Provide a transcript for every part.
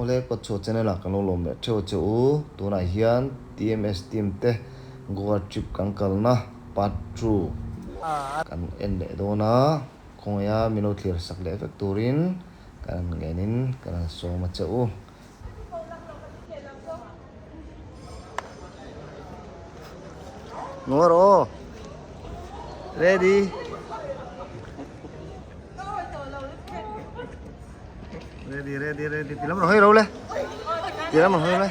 Awle Kawtchhuah channel ah kan lo lawm leh theuh che u. Tunah hian TMS team te Goa trip kan kalna part 2 kan en leh dawn a, khawngaih a min lo thlir sak leh vek turin kan han ngenin kan han sawm a che u. Ngawr aw. Ready. Ready, ready, ready. Ti lam rồi hawi le. Ti lam hawi le.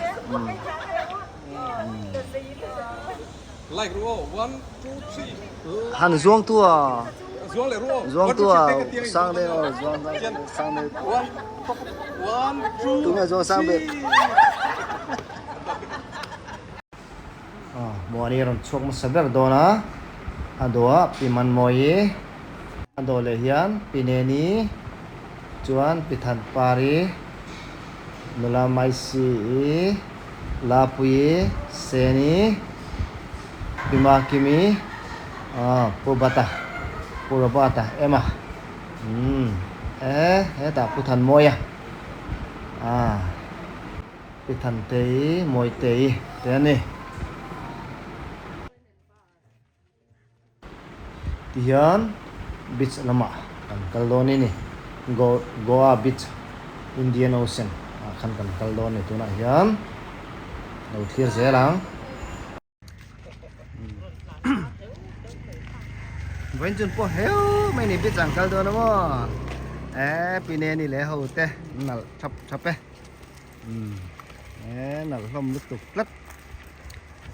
Like ru 1 2 3. Han zuang tu à. Zuang le ru. Zuang tu à. Sang đây rồi, zuang sang đây. 1 1 2. Tu nghe zuang sang đây. Muani rawn chhuak hmasa ber dawn a, a dawhah Pi Manmawii, a dawh leh hian Pi Neni chuan Pi Thanpari, Nula Maisii, Lapuii, Seni, Pi Makimi, Pu Bata, Pu Robert-a, Emma, umm e hetah Pu Thanmawia, aaa. Pi Thantei, Mawitei te a ni. Tihian beach lamah kan kal dawn a ni. Goa beach, Indian Ocean ah khan kan kal dawn a ni tunah hian lo thlir zel ang. Vawiin chun pawh heu mai ni beach an kal dawn a maw e Pineni leh ho te nalh thap thap e e nalh hlawm lutuk tlat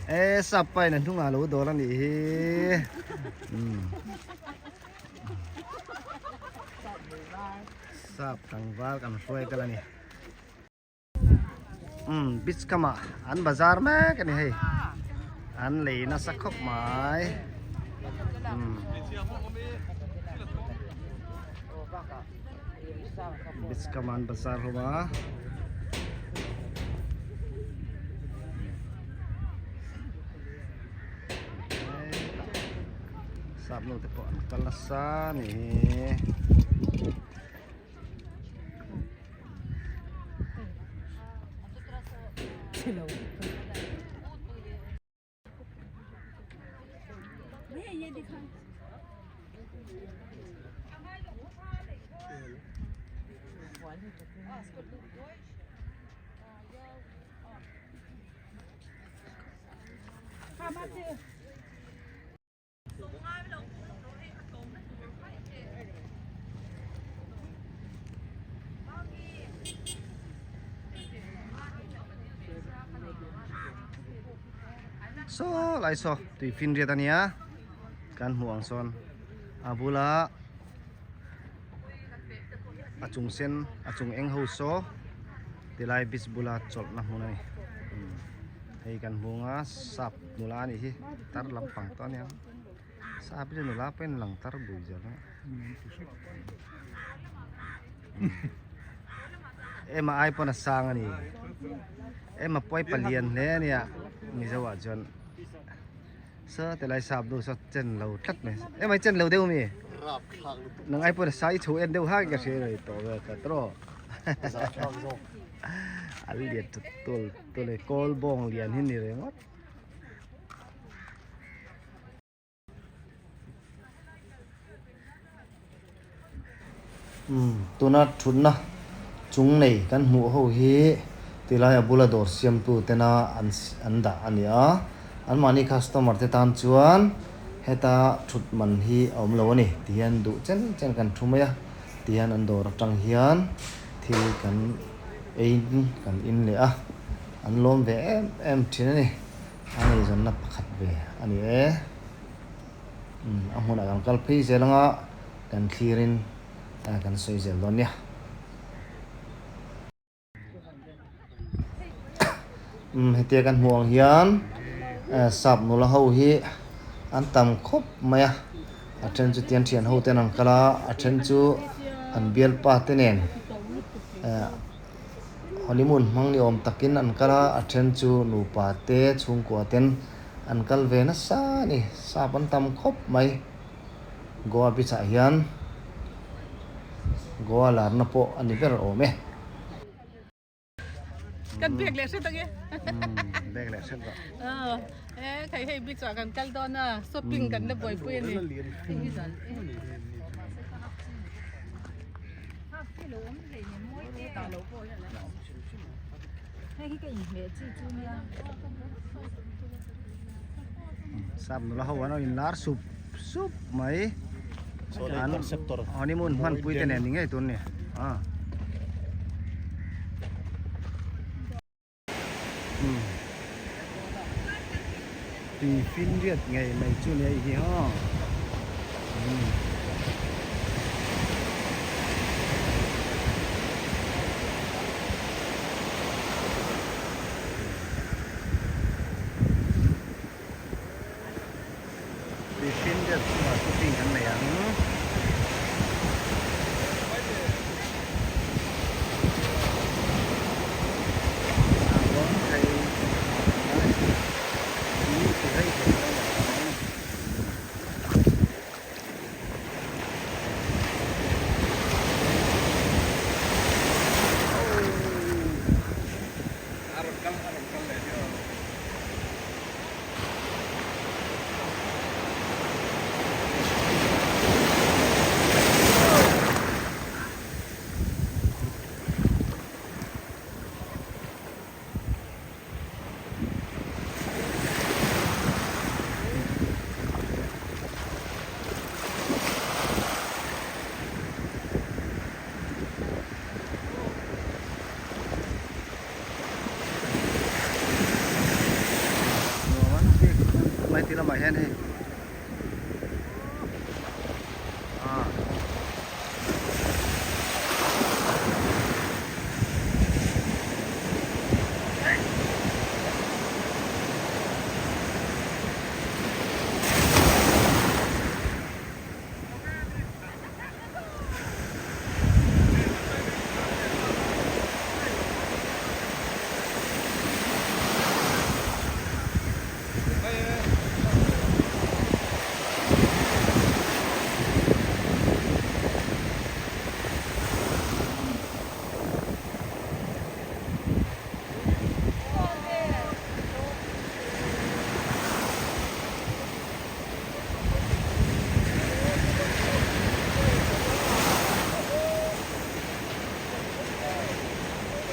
e sap pa in a hnungah a lo dawl a nih hi sap tlangval kan hruai tel a ni. Umm beach kamah an bazar mek a ni hei an lei nasa khawp mai umm beach kamah an bazar hlawm a. Sap nu te pawh an kal nasa a ni hi. Saw lai saw tui finriat a nia kan hmuh ang sawn a bula a chung sen a chung eng ho saw tilai beach bula chawlhna hmun a ni hei kan hmu ang a sap nula a nih hi tar lampang tawh a nia sap hi chu nula pawhin lang tar bui zel a ema ai pawn a sang a ni ema pawi palian hle a nia mizo ah chuan saw tilai sap deuh saw chen lo tlat mai ema i chen lo deuh ami nang ai pawn a sa i chho en deuh hak in ka hria rei tawh vel ta tawh a lian tut tul tul e kawl bawng lian hi ni ringawt. Umm tuna thutna chung nei kan hmuh ho hi tilai a bula dawr siamtu tena an an dah a ni a anmahni customer te tan chuan heta thut man hi a awm lo a ni ti hian duh chen chen kan thu mai a ti hian an dawr atang hian thil kan ei in kan in leh a an lawm ve em em thin a ni. A ngaihzawnna pakhat ve a ni e. Umm a hmunah kan kal phei zel anga kan thlirin kan sawi zel dawn nia. Umm hetia kan hmuh ang hian sap nula ho hi an tam khawp mai a, a then chu tian thian ho ten an kal a, a then chu an bialpa te nen Honeymoon hmang ni awm takin an kal a, a then chu nupa te chhungkua ten an kal ve nasa a ni. Sap an tam khawp mai. Goa beach ah hian Goa larna pawh a ni ber awm e. Kan bek leh hret ange. Bek leh hret rawh. E khai hei beach ah kan kal dawn a, shopping kan la buaipui a ni. Sap nula ho an lo inlar sup sup mai. An honeymoon hmanpui te nen ni ngei tur a ni. Tui finriat ngei mai chu nia i hi haw. Tui finriat chungah shooting kan nei ang. Nuam an ti mai ti lamah hian hei ah.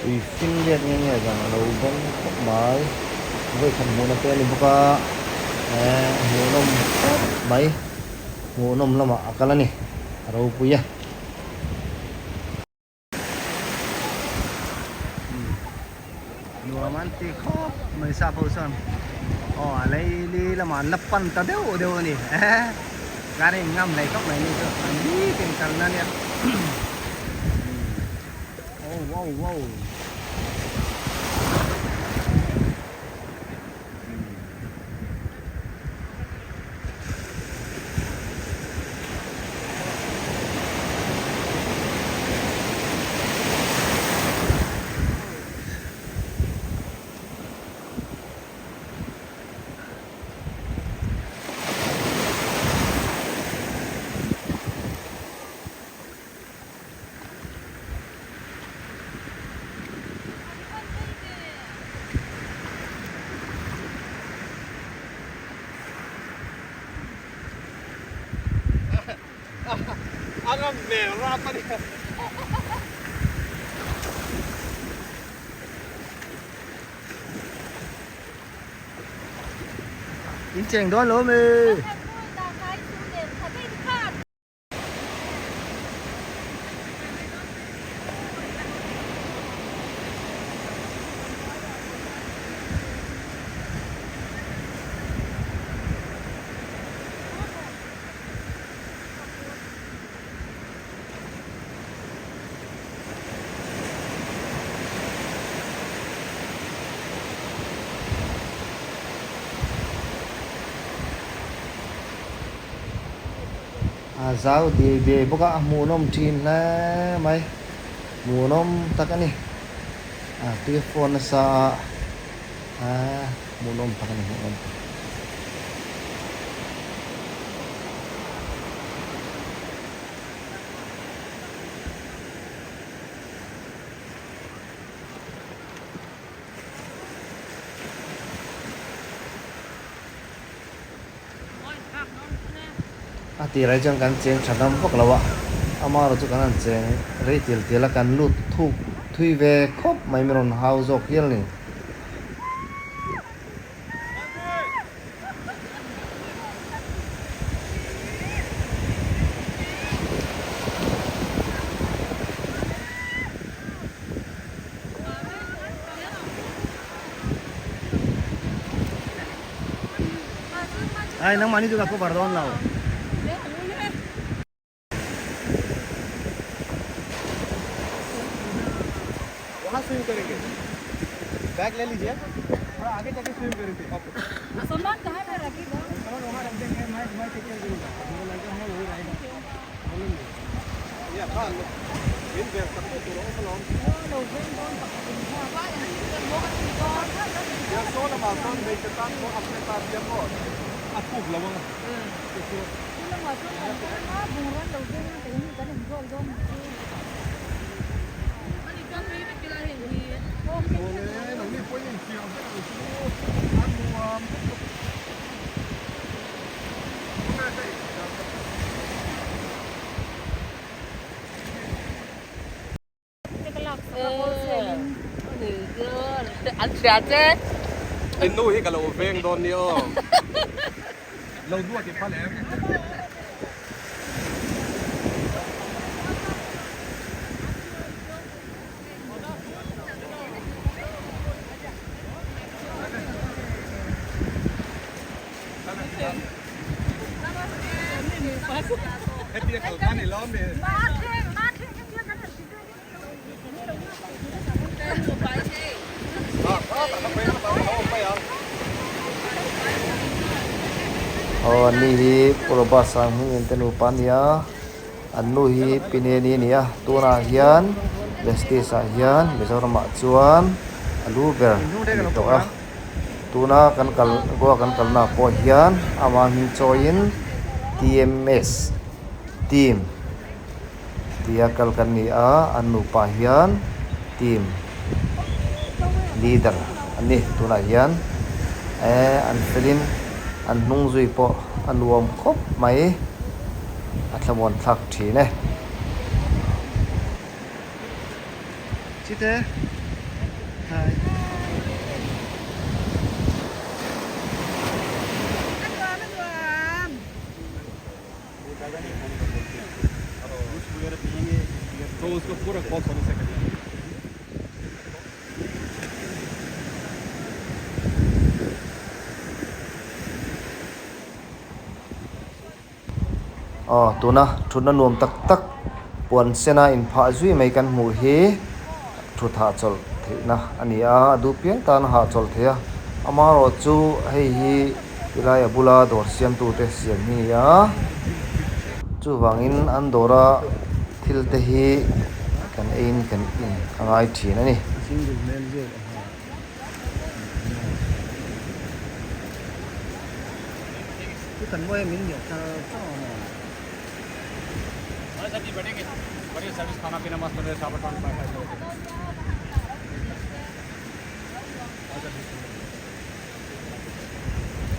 Tui finriat nge nge zan a lo bawng khawp mai vawi khat hmuhna te a ni bawk a eh hmuhnawm khawp mai hmuhnawm lamah a kal a ni a ropui a. Nuam an ti khawp mai sap ho chuan aw a lei li lamah an la pan ta deuh deuh a ni kan in ngam hlei khawp mai ni chu an bik in kalna nia oh wow wow. A ngam hmel rap a ni. In cheng dawn lo mi. A zau diai diai bawk a a hmuhnawm thin hle mai hmuhnawm tak a ni a tui fawn nasa a aaa hmuhnawm tak a ni hmuhnawm tak. A tirah hi chuan kan cheng tha dam vak lo a, amaherawhchu kan han cheng rei tial tial a, kan lut thuk thui ve khawp mai min rawn hau zawk hial a ni. Ai nangmah ni chu ka cover dawn lo. वहाँ स्विम करेंगे बैग ले लीजिए थोड़ा आगे जाके स्विम करेंगे सामान कहाँ पे रखी सामान वहाँ रख देंगे मैं मैं टेक केयर करूँगा मेरा लड़का है वही रहेगा प्रॉब्लम नहीं ये हाँ मिल गया सबको An hria che. In nu hi ka lo veng dawn ni aw. Lo duat i phal em? Hetia kal khan i lo mi. Aw an ni hi Pu Robert Sanghming te nupa a ni a an nu hi Pineni a ni a tunah hian Justice ah hian Mizoram ah chuan a lu ber a ni tawh a tuna kan kal Goa kan kalna ah pawh hian amah hming chawiin T_M_S team. Tia kal kan ni a, an nupa hian team leader an ni tunah hian eh an felin an hnung zui pawh a nuam khawp mai a thlamuan thlak thin e. Chite hi. Aw tuna thutna nuam tak tak puan sena inphah zui mai kan hmuh hi thut hahchawlh theihna a ni a a duh piang tan a hahchawlh thei a amaherawhchu hei hi Tilai a bula dawr siamtute siam hi ni a, chuvangin an dawra thil te hi kan eiin kan in a ngai thin a ni.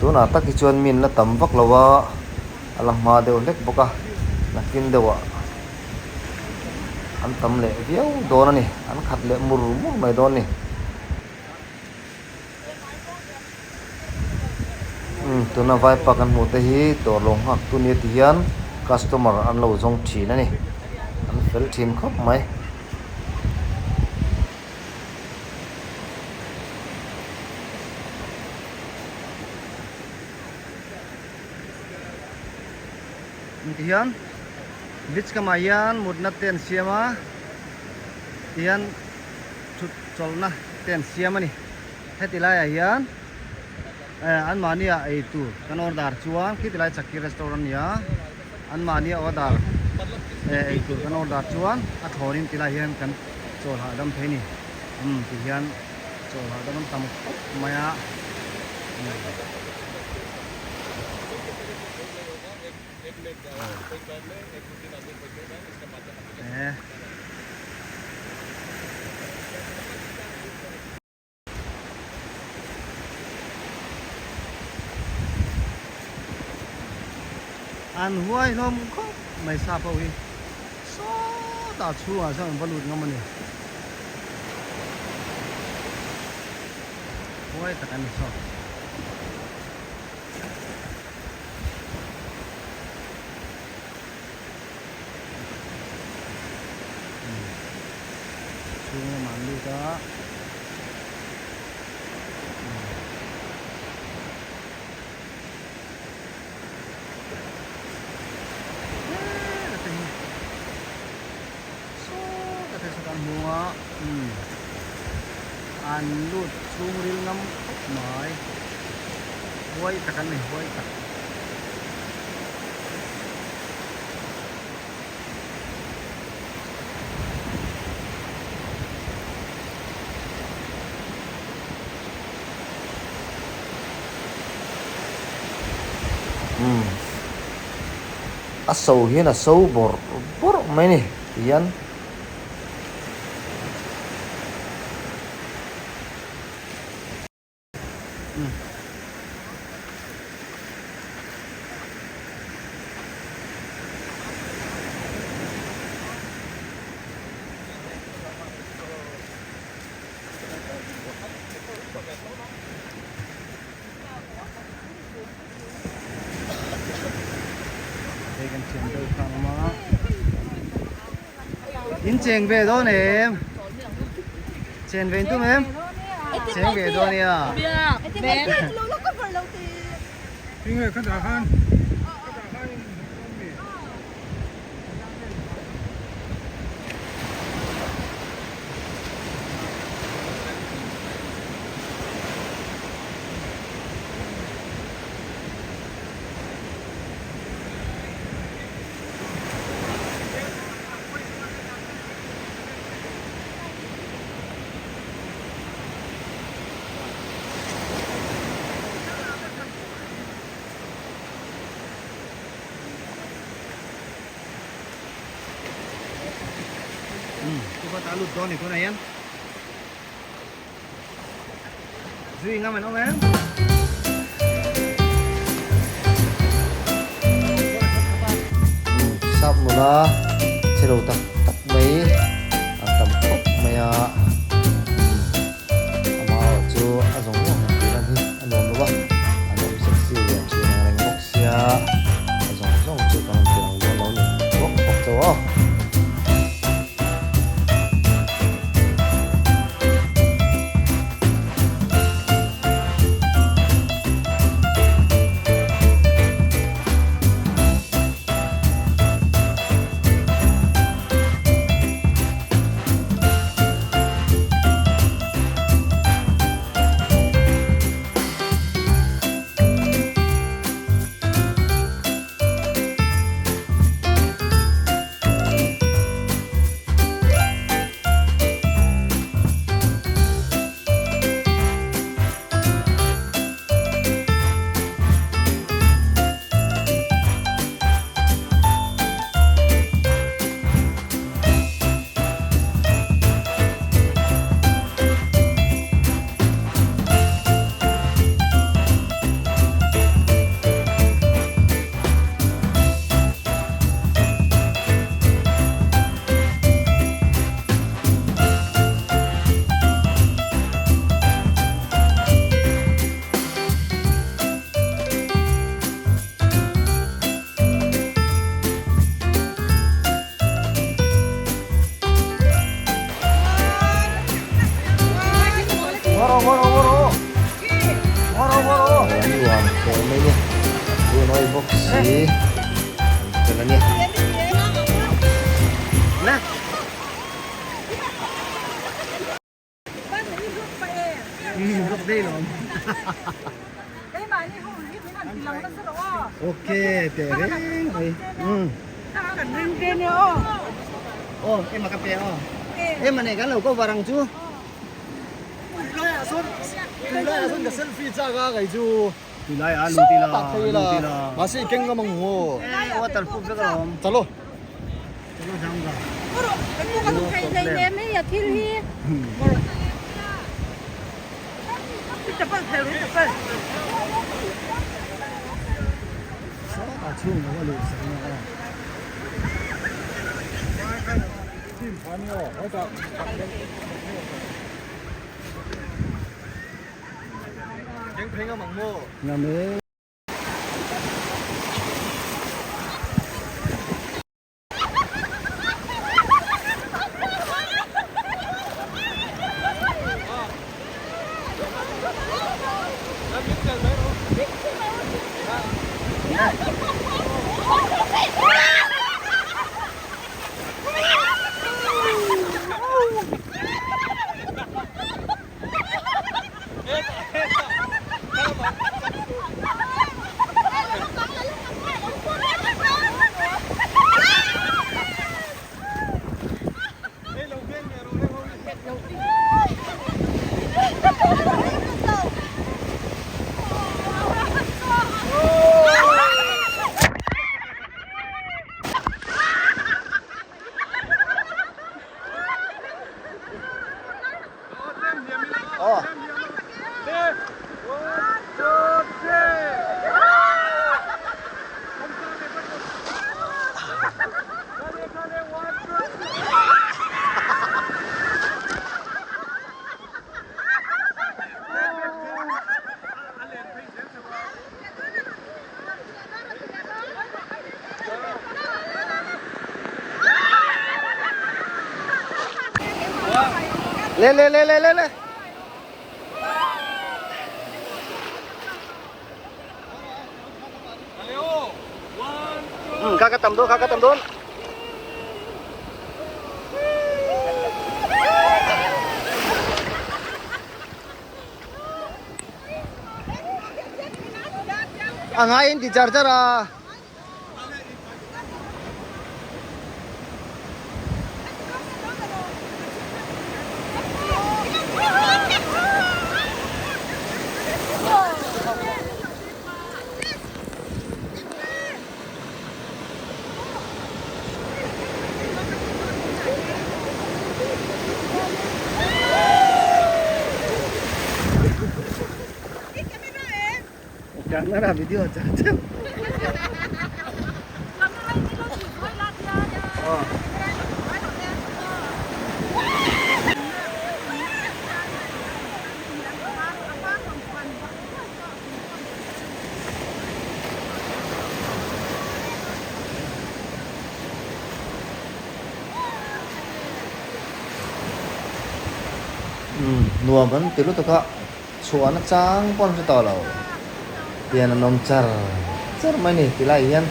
Tunah tak hi chuan min la tam vak lo a, a la hma deuh hlek bawk a, nakin deuhah an tam leh viau dawn a ni, an khat leh mur mur mai dawn a ni. Umm tuna vaipa kan hmuh te hi dawr lo nghak tu nia ti hian customer an lo zawng thin a ni, an fel thin khawp mai. Ti hian beach kamah hian mutna te an siam a ti hian thut chawlhna te an siam a ni heti laiah hian eh anmahni ah ei tur kan order chuan khiti lai chakki restaurant a ni a anmahni a order eh ei tur kan order chuan a thlawnin ti lai hian kan. Chawl hahdam thei ni. Umm ti hian chawl hahdam an tam khawp mai a. Umm. An huai hlawm khawp mai sap ho hi sawtah chhungah chuan an va lut ngam a ni. Huai tak an ni saw. Chhung lamah an lut a. An lut chhungril ngam khawp mai huai tak an ni huai tak. Umm a so hian a so bawrh bawrh mai a ni ti hian. Hei kan thiam deuh kha ang a in cheng ve dawn em chen ve in tum em cheng ve dawn nia Zui ngam an awm em? Sap nula che lo tak tak mai an tam khawp mai a, amaherawh chu a zawng zawng han tih lan hi a nuam lo a, an awm sexy ve thin ang reng bawk sia, a zawng zawng chu kan rawn ti lang dawn lo ni bawk bawk chauh aw. Nuam teh mai ni Bunawi bawk si an fel a ni. Ok teh reng mai aw em a ka pe aw em a nei kan lo cover ang chu. Tunlaiah sawn ka selfie chak a kei chu. Tunlaiah lut ila lut ila. Mahse i keng ngam ang maw. E waterproof vek alawm. Chalo. Chalo zanga. Inchhung lo a luh sak na a. Ngam e. Le le le le le le. Kha ka tam dawn kha ka tam dawn. A ngai in ti char char a. Camera video char char. Nuam an ti lutuk a, chhuahna chang pawh an hre tawh lo. Tian an awm char char mai a ni ti lai hian.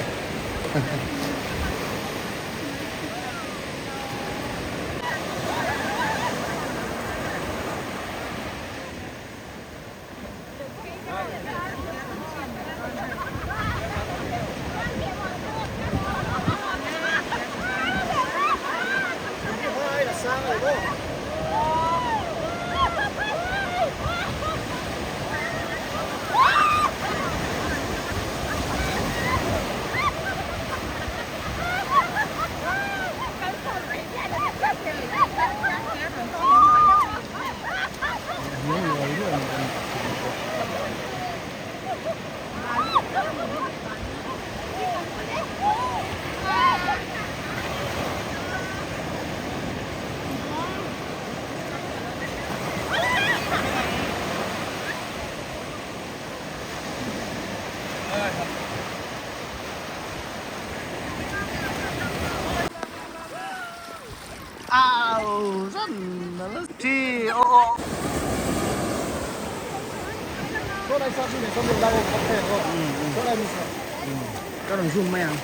Ka rawn zoom mai ang.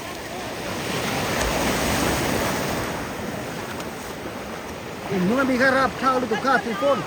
In hnung ami kha rap thlak lutuk kha tih phone.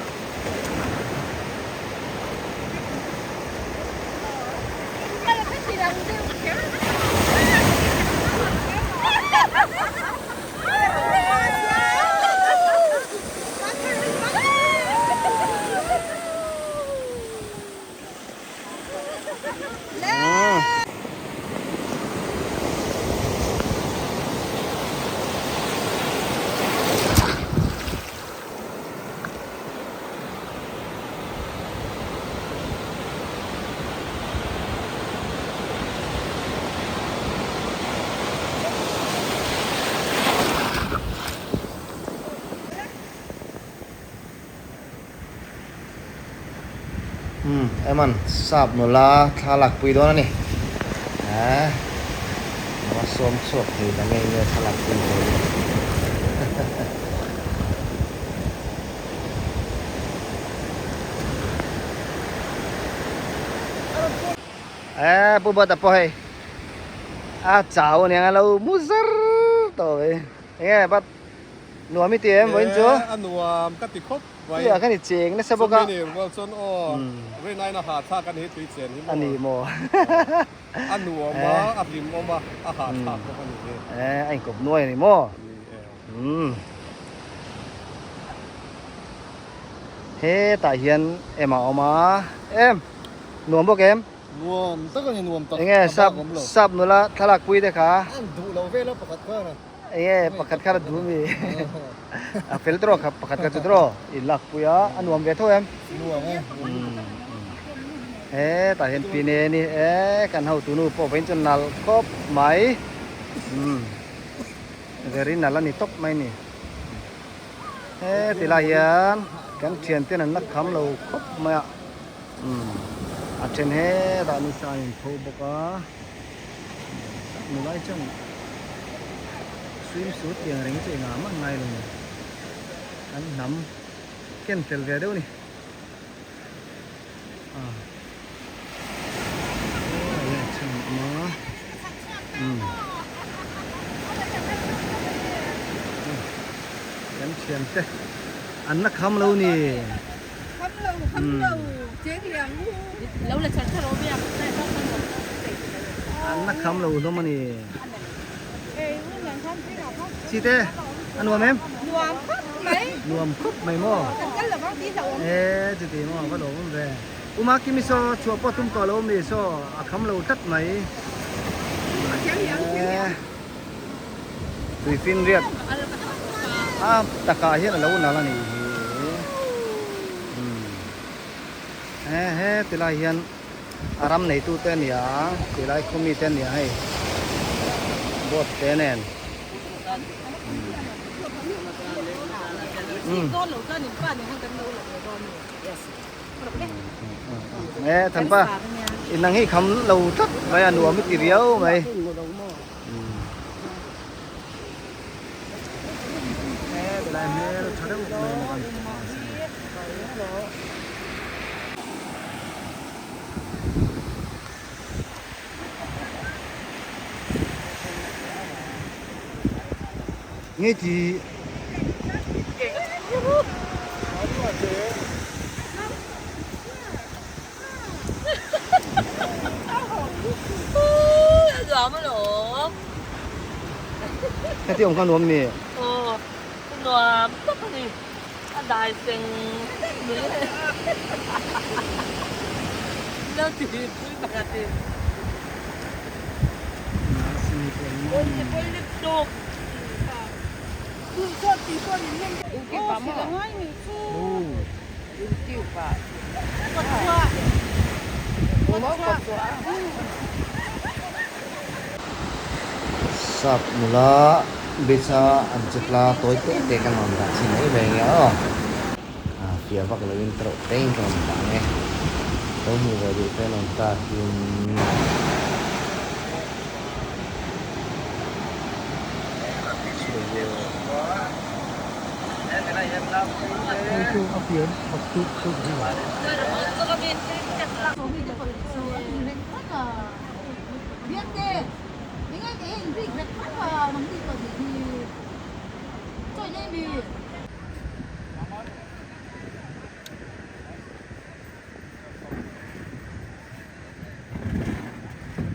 Eman sap nula thla lak pui dawn a ni. Eeh a sawm chhuak thei ta ngei nge thla lak pui tur in. Eeh Pu Bata pawh hei a chau aniang a lo mu zar tawh mai. Enge Bat nuam i ti em vawiin chu? Eeh a nuam ka ti khawp. Tuiah khan i cheng nasa bawk a. Chumi ni rual chuan aw Rinaina hahthlak a ni hi tui chen hi maw. A ni maw. A nuam a, a hlimawm a, a hahthlak bawk a ni hi. Eh, a inkawp nuai a ni maw. Ni e. Umm. Hetah hian em a awm a. Em! Nuam bawk em? Nuam tak a ni, nuam tak. Enge sap sap nula thlalak pui te kha? An duh lo vel a pakhat khan a. Enge pakhat kha la duh mi? A fel tawh kha pakhat kha chu tawh in lak pui a, a nuam ve tho em? Nuam e. Hetah hian pine a ni e, kan hotu nu pawh vawiin chu nalh khawp mai. Umm very nalh a ni tawp mai a ni. He tilai hian kan thian ten an la kham lo khawp mai a, umm a then hetah nisa a inpho bawk a. Nulai chuan swim suit tiang reng chu engah mah ngai lo ni an hnam ken fel ve deuh a ni ah aw hei a then awm a umm kan thian te an la kham lo ni. An la kham lo hlawm a ni. Chi te, a nuam em? Nuam khawp mai. Nuam khawp mai maw? Kan kal lovang tih hlauh awm. E, chuti maw, va lo awm ve. Uma Kimi saw chhuah pawh tum tawh lo mi saw a kham lo tlat mai. E, tuifin riat a takah hian a lo nal a nih hi. He he tilai hian a ram neitu te a ni a tilai khaw mi te a ni a hei boat te nen e thanpa inang hi kham lo tlat mai a nuam i ti riau mai. He tilai hmel tha deuh mai a kan hmu a sin. Nge ti Heti awm kha nuam mi? Aw, nuam tak a ni. A dai seng seng mai. Lo ti pui pakhat in. Sap nula beach a an che tla tawi te te kan rawn dah chin mai ve nge aw. A fiah vak lo in tawrh te in ka rawn dah ang e. Lo hmuh ve duh te an awm takin.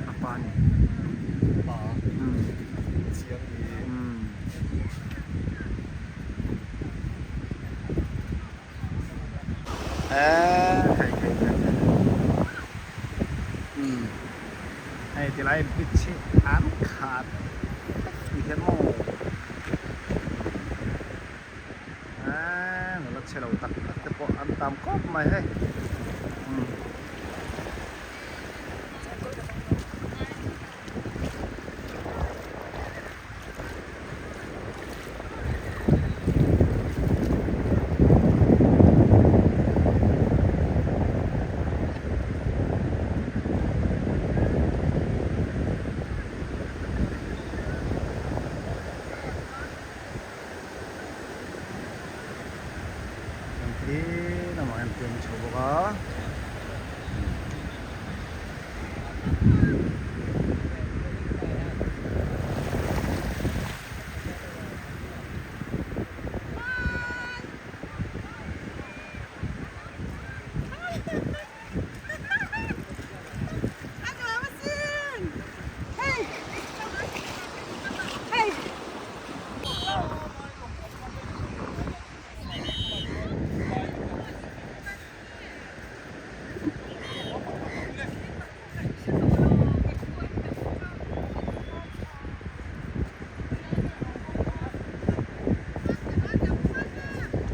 A pa ni. Pa. Chiang ni. Eh, khai khai khai. Hei tilai beach hi an khat vek ti hian maw. Eee nula chhe lo tak tak te pawh an tam khawp mai hei.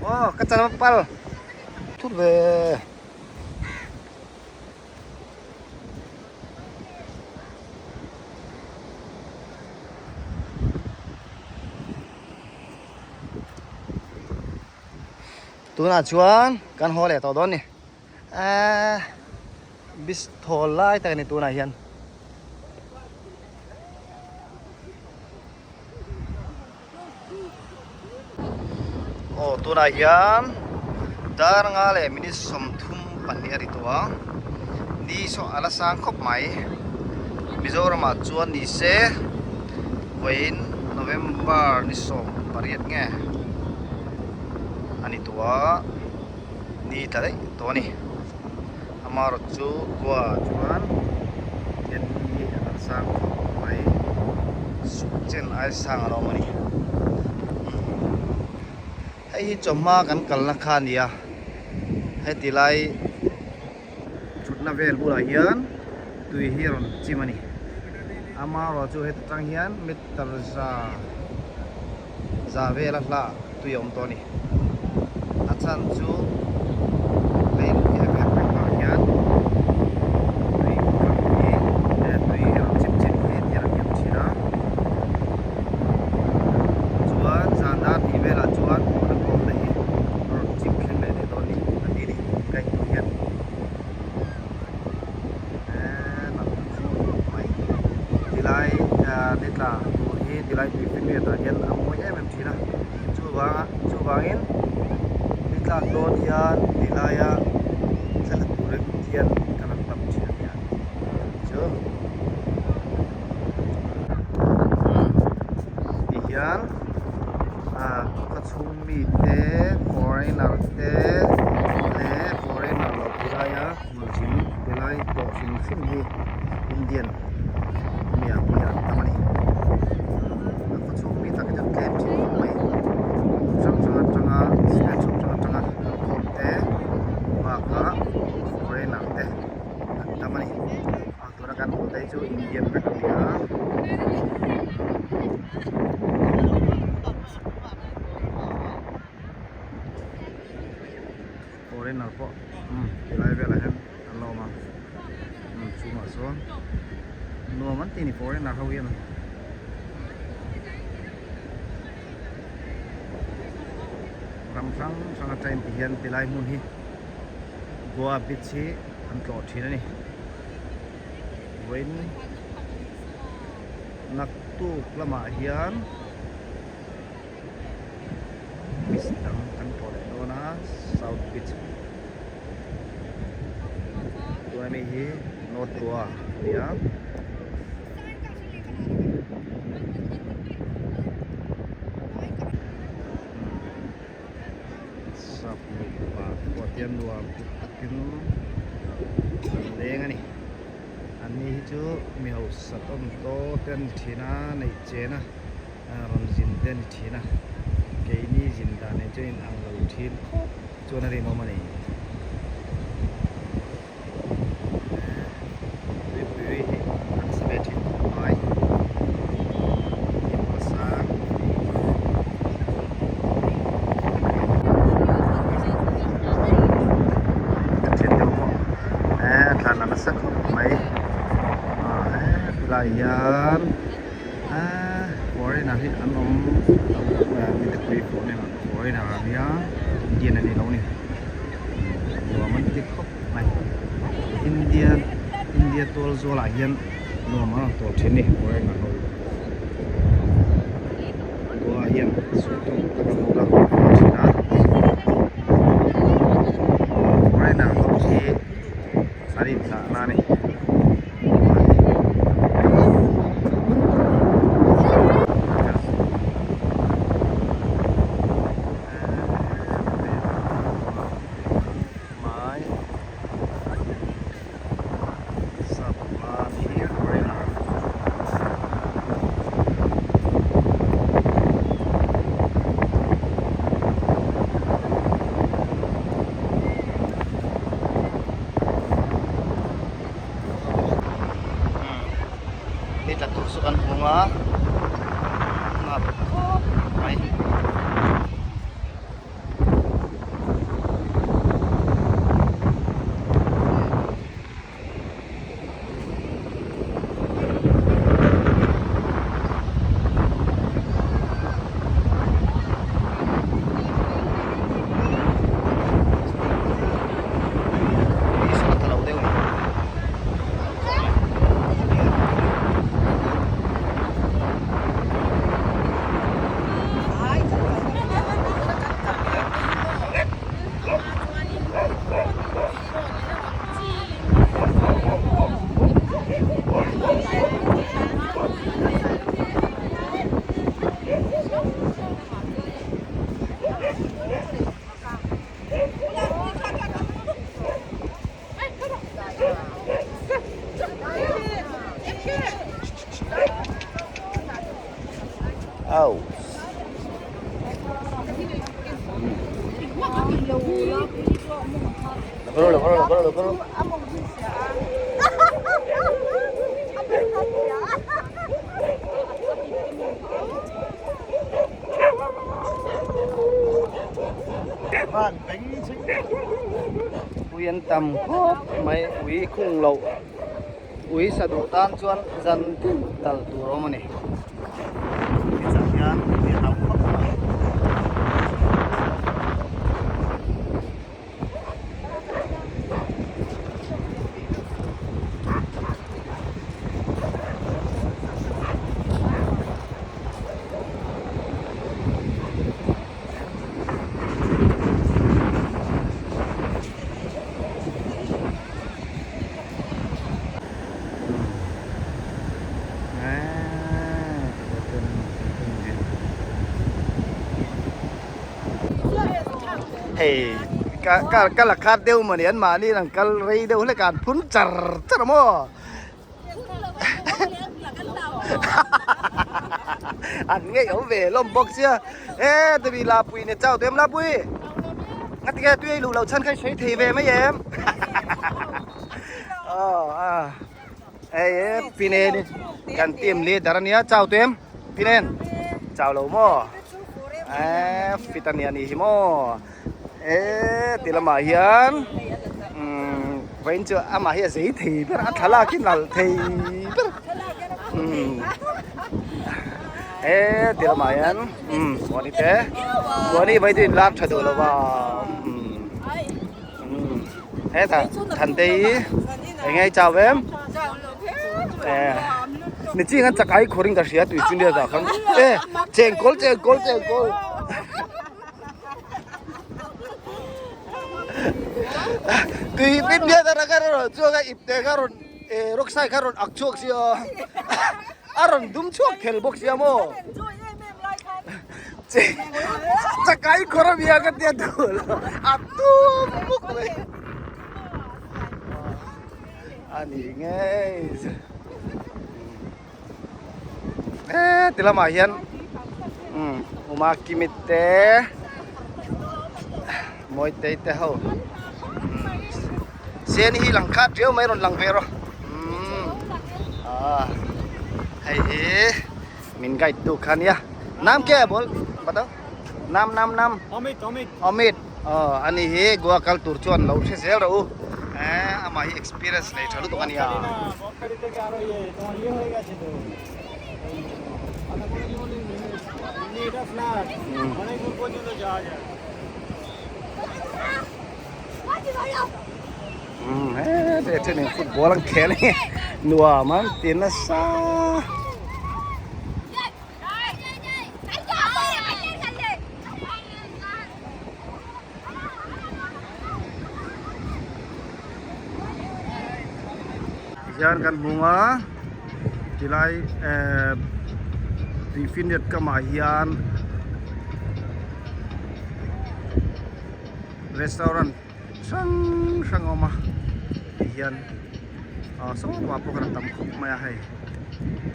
Aw ka chal pal thut ve. Tunah chuan kan haw leh tawh dawn ni. Eee beach thawl lai tak a ni tunah hian. Aw tunah hian dar nga leh minute 32 a ri tawh a ni saw a la sang khawp mai Mizoram ah chuan ni se vawiin November ni 18 nge a ni tawh a ni tla daih tawh a ni amaherawh chu Goa ah chuan hian ni a la sang khawp mai suk chen ai sang a lo awm a ni hei hi chawhma kan kalna kha a ni a heti lai thutna vel bulah hian tui hi a rawn chim a ni amaherawh chu heti tang hian meter za za vela hla tui a awm tawh a ni a chhan chu lei lung hi a vek vek vang hian tui kam hi eh tui a rawn chim chin hi tiang a hniam thin a chuan zan dar tih velah chuan tuna kawm te hi a rawn chim thleng leh leh dawn a ni a ti a ni guide tu hian eee nalh khawp mai tilai ah ni tla tur hi tilai tui finriat ah hian a mawi em em thin a chuvanga chuvangin ni tlak dawn hian tilaia thla tur hian kan an tam thin a nia chu ti hian ah khaw chhung mite foreigner te leh foreigner lo tilaia khualzin tilai tawh hrim hrim hi Indian mi ang hi an tam a ni a khaw chhung mi tak hi chu tlem thin khawp mai hmun hrang hrang atanga state hrang hrang atanga kalkhawm te bakah foreigner te an tam a ni a tuna kan hmuh te hi chu Indian vek a ni a. Foreigner pawh umm tilai velah hian an la awm a umm chhungah sawn nuam an ti ni foreigner ho hian ram hrang hrang atangin ti hian tilai hmun hi Goa beach hi an tlawh thin a ni vawiin naktuk lamah hian. Beach dang kan tlawh leh dawn a south beach tuna mi hi north goa a ni a. Sap nupa te pawh tiang nuam ti takin an leng a ni an ni hi chu mi hausa tawn tawh te an ni thin a neih chen a. rawn zin te a ni thin a keini zin dan nen chuan in ang lo thin khawp chuan a rinawm a ni tuipui hi a nasa ve thin khawp mai hnim a sang ka thian deuh pawh eh a thlan a nasa khawp mai ah helai hian. Ahh foreigner hi an awm mipui pawh nen foreigner a nia Indian a ni lo ni nuam an ti khawp mai India India tual zual ah hian nuam an rawn tawl thin a ni foreigner ho Goa hian sum tam tak an lo lak thin a foreigner ho hi an inhlahna a ni. saw kan hmu ang a nghal khawp mai. Au. Ui an tam khawp mai ui khung loh ui sa duh tan chuan zan tin tal tur a awm a ni. Tichah hian ui a tam khawp mai. Hei ka ka ka la khat deuh mawni an mahni an kal rei deuh hlek a an phun char char a maw an ngei awm ve hlawm bawk sia e tumi lapui ne chau tuem lapui ngati nge tui ei luh loh chhan kha i sawi thei ve mai em aw a hei e pinen kan team leader ania chau tuem pinen chau lo maw e fit ania ni hi maw e ti lamah hian umm vawiin chu amah hi a zei thei ber a thlalak hi nalh thei ber umm e ti lamah hian umm muani te muani vawiin chu inlak tha duh lo va umm umm hetah Thantei eng nge i chau em e mi ching an chakai khawr in ka hria tui chu nia dah khan e chengkawl chengkawl chengkawl. Tui pin biak a rang a rawn chhuak a ipte kha rawn eh rock side kha rawn ak chhuak sia a rawn dum chhuak thel bawk sia maw chakai khawr a bia ka tia duh lo a tum bawk mai a ni ngei e ti lamah hian umm uma kimit te mawitei te ho sen hi lang khat riau mai rawn lang ve rawh umm ah hei hi min guide tu kha nia nam ke bol batao nam nam nam Amit Amit Amit aw ani hi Goa kal tur chuan lo hre zel rawh u eh amah hi experience nei tha lutuk ania. Umm he thenin football an khel a nuam an ti nasa. Tihian kan hmung a tilai ehh tuifinriat kamah hian restaurant hrang hrang a awm a tihian ah saw lamah pawh khan a tam khawp mai a hei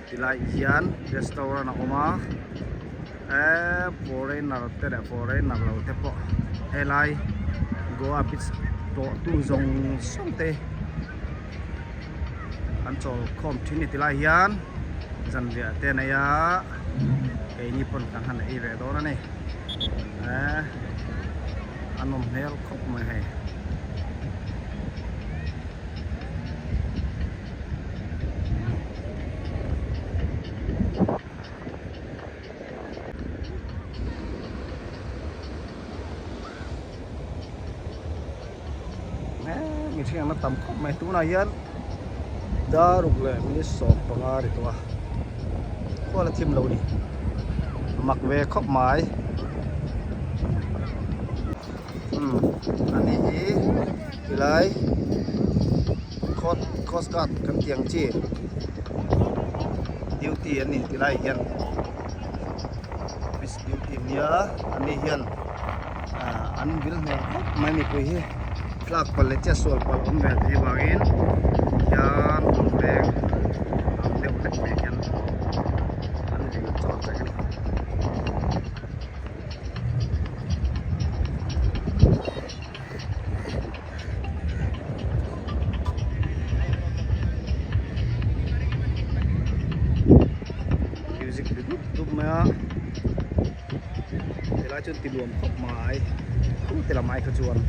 tilai hian restaurant a awm a eee foreigner te leh foreigner lo te pawh helai goa beach tlawh tu zawng zawng te an chawl khawm thin a ni tilai hian. Zanriah te an ei a, keini pawn kan han ei ve dawn a ni. Eee a nawm hmel khawp mai hei. Mihring an la tam khawp mai tunah hian dar ruk leh minute 15 a ri tawh a khual a thim lo a ni a mak ve khawp mai umm a ni hi tilai coast guard kan tih ang chi duty an ni tilai hian police duty nia an ni hian. An vil hmel khawp mai mipui hi tlak palh leh chiah sual palh awm ve thei vangin hian rawn veng ang deuh hlek mai hian an vil chawt reng a ni. Music ri dup dup mai a. Helai chuan ti nuam khawp mai khu te lam ai kha chuan.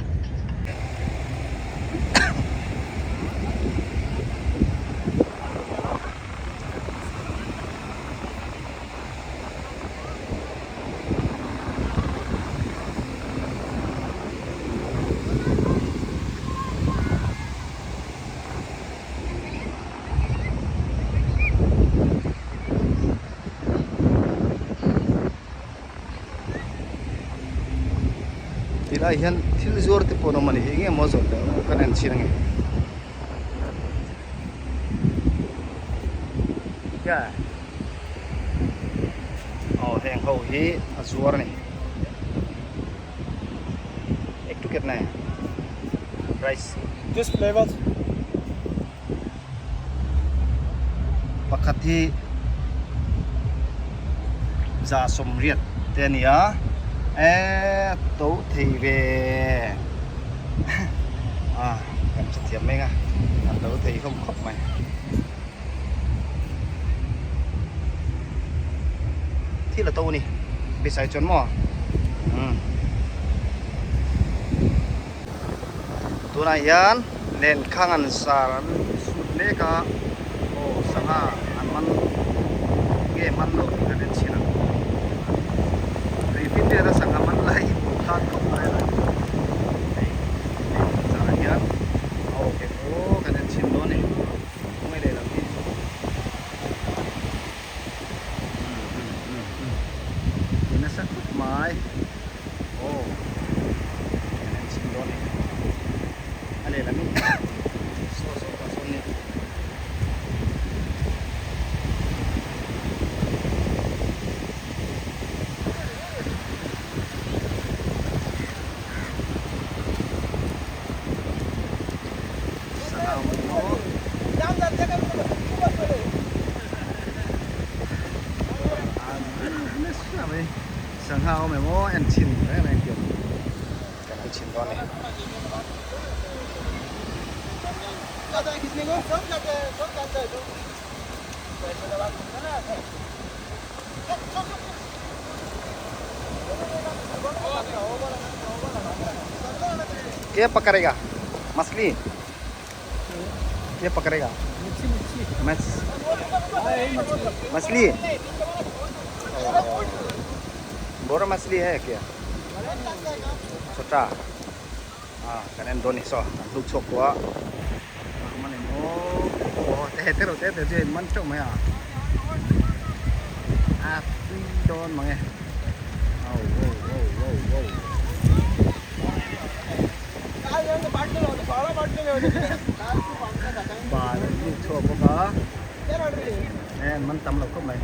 Tilai hian thil zuar te pawh an awm a ni eng nge maw zawrh leh awm kan en chhin ange aw heng ho hi a zuar a ni ek tu ketna price This flavor Pakhat hi 180 te a ni a eee to thei ve a kan hrethiam mek a a to thei hlawm khawp mai. Thil a to a ni besai chuan maw umm. Tunah hian lenkhang an sar an sut mek a, aw sangha an man nge man lo tih kan en chhin ang. Tui finriat a sangha man lai hi hmuh khan khawp mai a hei hei chah hian aw ke aw kan en chhin dawn a ni khawngaih lehlam hi. Tui nasa khawp mai. Aw kan en chhin dawn e a lehlam in saw saw tah sawn nia sangha awm maw nasa mai. Sangha awm em aw en chhin reng reng tih kan en chhin dawn a ni. Kya pakadega machli kya pakadega machli Bora machli hai kya chota ah kan en dawn ni saw an hluk chhuak tawh a man em aw te te reuh te te chu man teuh mai a a tui dawn mang e au au au au au bal an hluk chhuak bawk a. En man tam lo khawp mai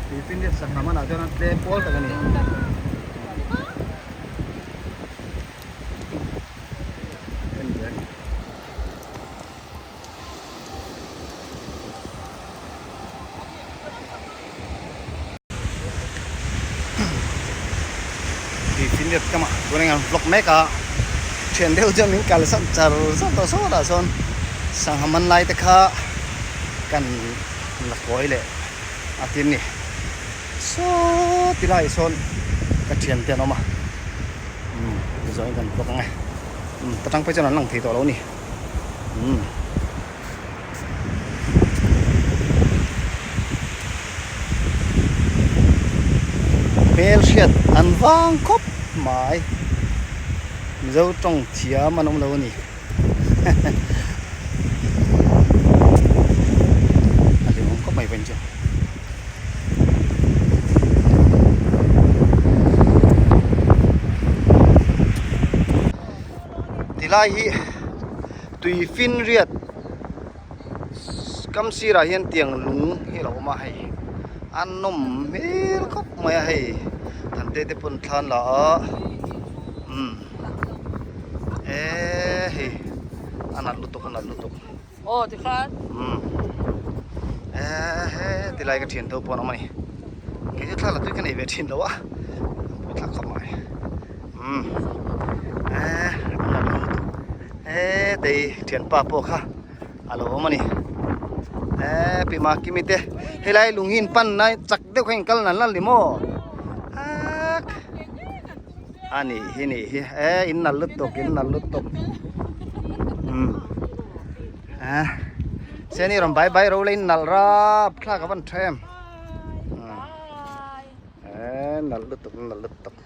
tui sangha man ah chuan a tlem pawl tak a ni. En ve a ni. Tui kamah tuna hian vlog mek a thian deuh chuan min kalsan char char tawh sawtah sawn sangha man lai te kha kan la kawi leh. A tin ni. Saw ti laiah sawn ka thian te an awm a. Umm tichuan kan vlog ang e. Umm ta tang phei chuan an lang thei tawh lo a ni. Umm. Hmel hriat an vang khawp mai. Mizo tawng thiam an awm lo a ni. A hlimawm khawp mai vawiin chu. Tilai hi tui finriat kam sirah hian tiang lung hi a lo awm a hei a nawm hmel khawp mai a hei thante te pawn thlan la a umm eee hei a nalh lutuk a nalh lutuk aw tikhan umm eee he tilai ka thian deuh pawh an awm a ni kei chu thla la tui ka nei ve thin lo a an pui thlak khawp mai umm eee a nalh lutuk. Hetei thianpa pawh kha a lo awm a ni. Eee pi Makimi te helai lung hi in pan na chak deuh kha in kal nal nal ni maw? Ak a nih hi nih hi ee in nal lutuk in nal lutuk umm eh seni rawn bai bai ro la in nalh rap thlak a van tha em ee nalh lutuk nalh lutuk.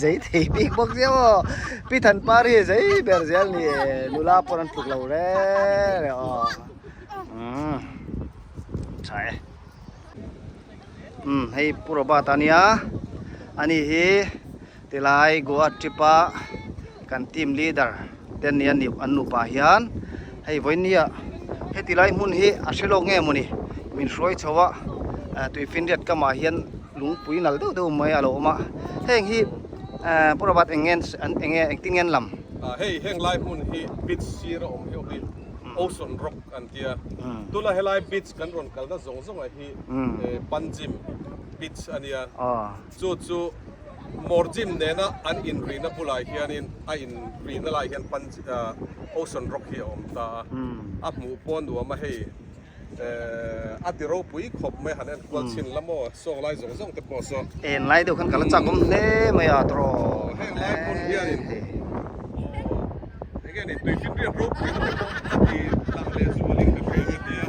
Zei thei bik bawk sia maw Pi Thanpar hi zei ber zel ni nula pawh an tluk lo re re aw umm tha e umm hei Pu Robert a nia ani hi tilai Goa trip a kan team leader te an nia an nupa hian hei vawinia heti lai hmun hi a hre lawk nge mawni min hruai chho a tuifinriat kamah hian lungpui nal deuh deuh mai a lo awm a heng hi Pu Robert eng nge an eng nge engtin nge an lam? Hei heng lai hmun hi beach sir a awm hi awm hi Ocean Rock an tia tuna helai beach kan rawn kalna zawng zawng ah hi Panjim beach a nia chu chu Morjim nena an inrihna bulah hianin a inrihna lai hian Ocean Rock hi a awm ta a, a hmuh pawh a nuam a hei a ti ropui khawp mai han enkual chhin la maw sawng lai zawng zawng te pawh saw. En lai deuh khan ka la chak awm hle mai a tawrh. Heng lai hmun hianin enge ni tuifinriat ropui na te pawh a ti lang leh zualin ka hria ka ti a,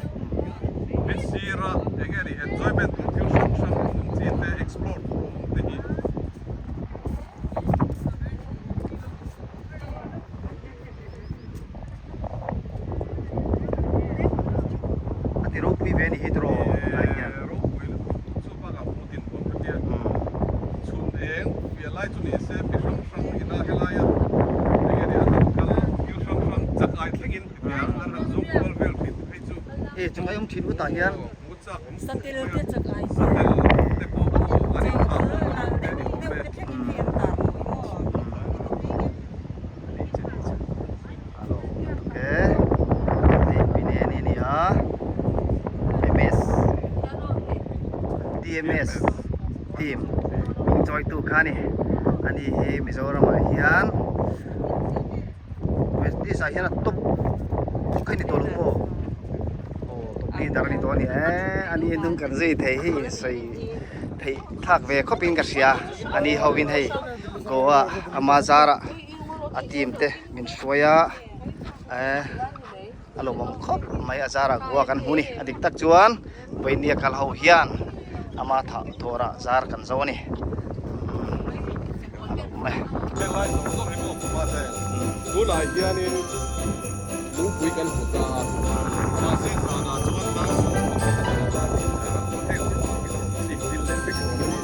he sira enge ni enjoyment tur thil hrang hrang awm ang chi te explore tur awm ang te hi. A ti ropui ve a ni hi tawrh lai hian. Ropui lutuk chu bakah hmu din bawk ka tia. Chhun eng piah lai chu ni se mi hrang hrang ina helaia enge ni an han kal thil hrang hrang chak ai thlengin ti te an han zawng kual vel thin te phei chu. E chak ai awm thin utah hian. Mu chak awm Satel te chak ai Satel te pawh an inthah bawk a ni awm e. Alo lutuk e hei pineni a ni a ms tms team min chawitu kha a ni ani hi Mizoram ah hian Westies ah hian a top kha ni tawh lo maw aw top leader a ni tawh a ni e ani hnung kan zui thei hi sawi theih thlak ve khawp in ka hria ani ho in hei Goa ama zarah a team te min hruai a eh a lawmawm khawp mai a zarah Goa kan hmu ni a dik tak chuan Vainia kal ho hian ama thah thawrah zar kan zo a ni a lawmawm e. Helai zawng zawng hi pawh khawpa te tunah hianin lungpui kan hmu ta a mahse zanah chuan dar sawm heng chim dil leh vek awm a ni.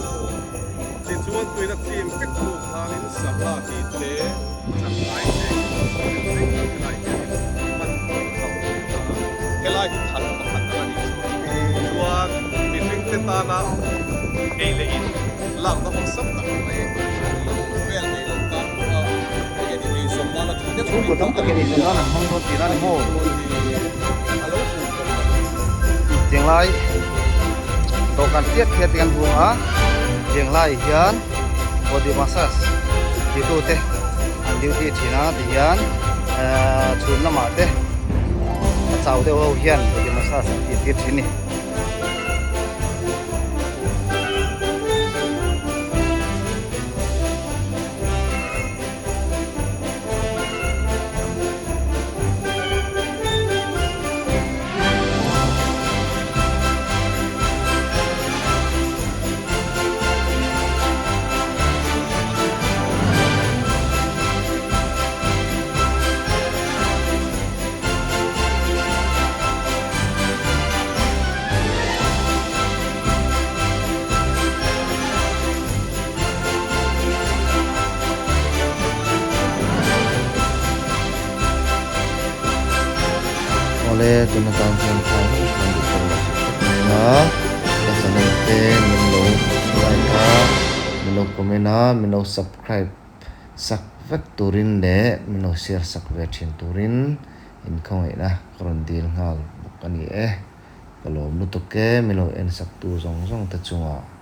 Tichuan tuina chim vek hnu khanin sangha tih te, changkai te, thil hrang hrang helai hianin hman tur a awm ve ta a. Helai hi thal pakhat ang a nih chu. Chuan mihring te tana ei leh in lakna awlsam tak mai lo vel nei lo tan pawha enge ni eizawn nana tha deuh Chhungkaw tam takin eizawn nan an hmang dawn tih na ni maw? A lo hmuh khawp mai. Tianglai dawhkan tiat tiat te kan hmu a, tianglai hian body massage titu te an duty thin a ti hian ehh chhun lamah te a chau deuh ho hian body massage an tih tir thin a ni. en atan chuan tha viau chuan duh tawk loh theih khawp mai a, ka channel te min lo like a, min lo comment a, min lo subscribe sak vek turin leh min lo share sak ve thin turin inkhawngaihna ka rawn dil nghal bawk a ni e. Ka lawm lutuk e, min lo en sak tu zawng zawng te chungah.